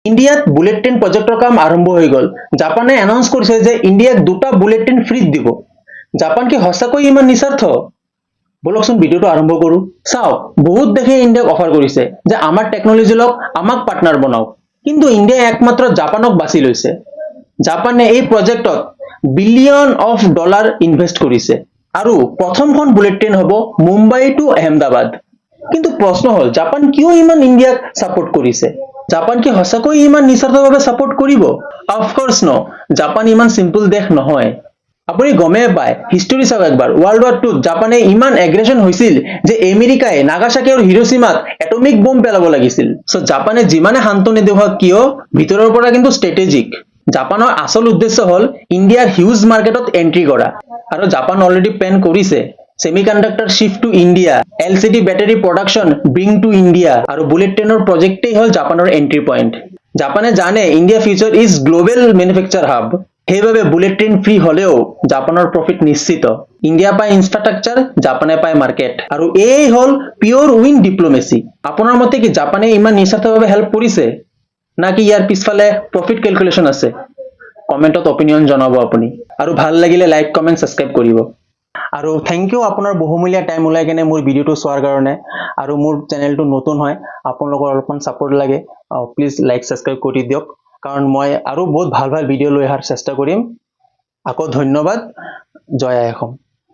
ইণ্ডিয়াত bullet train প্ৰজেক্টৰ কাম আৰম্ভ হৈ গ'ল। জাপানে এনাউন্স কৰিছে যে ইণ্ডিয়াক দুটা বুলেট ট্ৰেইন ফ্ৰীত দিব। জাপান কি সঁচাকৈ ইমান নিস্বাৰ্থ? ব'লকচোন, ভিডিঅ'টো আৰম্ভ কৰো। চাওক, বহুত দেশে ইণ্ডিয়াক অফাৰ কৰিছে যে আমাৰ টেকনলজি লওক, আমাক পাৰ্টনাৰ বনাওক। কিন্তু ইণ্ডিয়াই একমাত্ৰ জাপানক বাছি লৈছে। জাপানে এই প্ৰজেক্টত বিলিয়ন অফ ডলাৰ ইনভেষ্ট কৰিছে আৰু প্ৰথমখন বুলেট ট্ৰেইন হ'ব মুম্বাই টু আহমেদাবাদ। কিন্তু প্ৰশ্ন হ'ল, জাপান কিয় ইমান ইণ্ডিয়াক ছাপোৰ্ট কৰিছে? জাপান কি সঁচাকৈ ইমান নিস্বাৰ্থভাৱে ছাপোৰ্ট কৰিব? অফক'ৰ্চ ন, জাপান ইমান চিম্পল দেশ নহয়। আপুনি গমেই পায়, হিষ্টৰী চাওক একবাৰ। ৱৰ্ল্ড ৱাৰ 2ত জাপানে ইমান এগ্ৰেছন হৈছিল যে আমেৰিকাই নাগাচাকি আৰু হিৰোচিমাত এটমিক বোম পেলাব লাগিছিল। চ' জাপানে যিমানে শান্ত নেদেখুৱাক কিয়, ভিতৰৰ পৰা কিন্তু ষ্ট্ৰেটেজিক। জাপানৰ আচল উদ্দেশ্য হ'ল ইণ্ডিয়াৰ হিউজ মাৰ্কেটত এণ্ট্ৰি কৰা আৰু জাপান অলৰেডি প্লেন কৰিছে semiconductor shift to India, LCD battery production bring to India আৰু বুলেট ট্ৰেইনৰ প্ৰজেক্টেই হ'ল জাপানৰ এণ্ট্ৰি পইণ্ট। জাপানে জানে India future is global manufacture hub। সেইবাবে বুলেট ট্ৰেইন ফ্ৰী হলেও জাপানৰ প্ৰফিট নিশ্চিত। ইণ্ডিয়া পায় ইনফ্ৰাষ্ট্ৰাকচাৰ, জাপানে পায় মাৰ্কেট আৰু এই হ'ল পিয়ৰ উইন ডিপ্ল'মেচি। আপোনাৰ মতে কি জাপানে ইমান নিস্বাৰ্থভাৱে হেল্প কৰিছে, নাকি ইয়াৰ পিছফালে প্ৰফিট কেলকুলেশ্যন আছে? কমেণ্টত অপিনিয়ন জনাব আপুনি আৰু ভাল লাগিলে লাইক, কমেণ্ট, ছাবস্ক্ৰাইব কৰিব। আৰু thank U আপোনাৰ বহুমূলীয়া টাইম ওলাই কেনে মোৰ ভিডিঅ'টো চোৱাৰ কাৰণে। আৰু মোৰ চেনেলটো নতুন হয়, আপোনালোকৰ অলপমান ছাপোৰ্ট লাগে। প্লিজ লাইক, ছাবস্ক্ৰাইব কৰি দিয়ক, কাৰণ মই আৰু বহুত ভাল ভাল ভিডিঅ' লৈ অহাৰ চেষ্টা কৰিম। আকৌ ধন্যবাদ। জয় আই অসম।